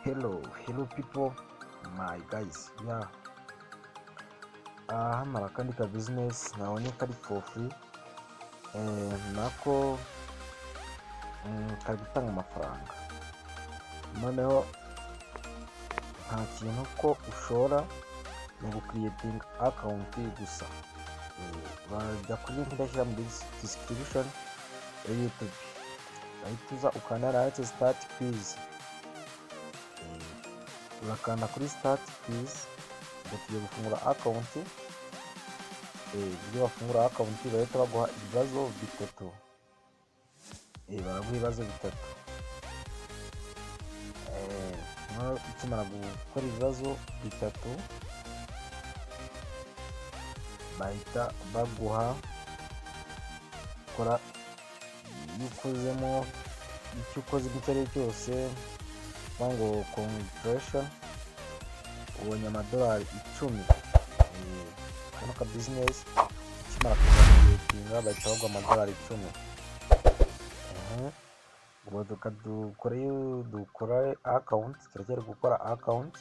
Hello, hello people, my guys, yeah. Hano hari akandi ka business nabonye kari for free, nako kari gutanga amafaranga. Noneho nta kintu ko ushora, ni ugucreatinga account gusa. Urajya kuri link ndashyira muri description ya YouTube. Urahita uza ukanda hariya handitse "start quiz". Urakanda kuri "start quiz", ngo tugiye gufungura account. Iyo bafungura account bahita baguha ibibazo bitatu. Baraguha ibibazo bitatu. Noneho ukimara gukora ibibazo bitatu, bahita baguha kora. Iyo ukozemo, icyo ukozemo icyo ari cyo cyose, bavuga ngo "congratulation", ubonye amadolari 10. Kano ka business ukimara kucreatinga bahita baguha amadolari 10. Ubwo reka dukore, dukore account, turacyari gukora account.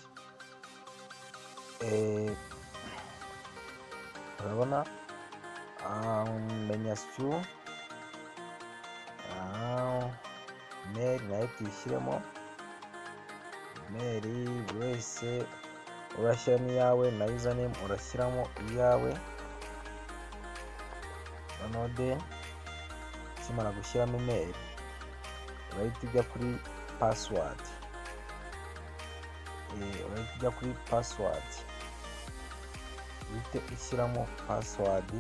Urabona menya su mail nayo tuyishyiremo. Mail buri wese urashyiramo iyawe, na username urashyiramo iyawe. Noneho then ukimara gushyiramo email, urahita ujya kuri password. Urahita ujya kuri password, uhite ushyiramo password.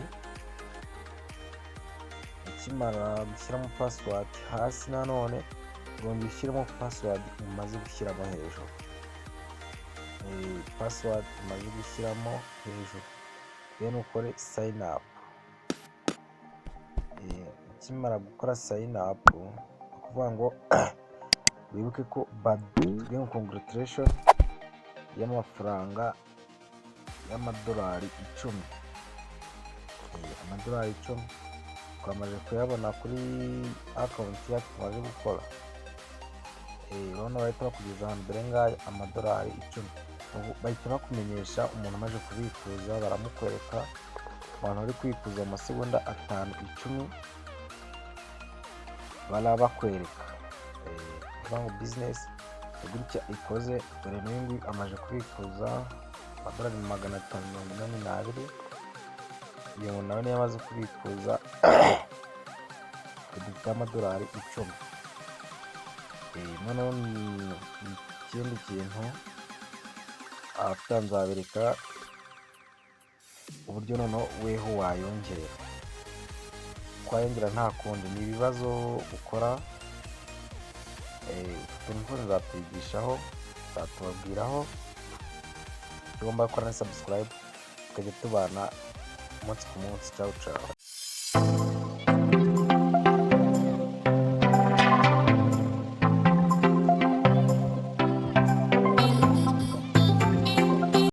Ukimara gushyiramo password, hasi nanone urongera ushyiremo password umaze gushyiramo hejuru. Password umaze gushyiramo hejuru, then ukore sign up. Ukimara gukora sign up, ni ukuvuga ngo wibuke ko batubwiye ngo "congratulation" y'amafaranga y'amadolari 10. Amadolari 10 twamaze kuyabona kuri account yacu tumaze gukora. Urabona bahita bakugeza ahantu, dore ngaya amadolari 10. Bahita bakumenyesha umuntu umaze kubikuza, baramukwereka. Abantu bari kwikuza mu masegonda 5, 10 barabakwereka. Ni ukuvuga ngo business gutya ikoze. Dore n'uyu nguyu amaze kubikuza amadolari 582. Uyu nawe niyo amaze kubikuza, dufite amadolari 10. Noneho ikindi kintu, after nzabereka uburyo noneho weho wayongera. Kwayongera nta kundi, ni ibibazo ukora. Utu tuntu nzatwigishaho, nzatubabwiraho. Icyo ugomba gukora ni subscribe, tukajya tubana umunsi ku munsi. Ciao ciao.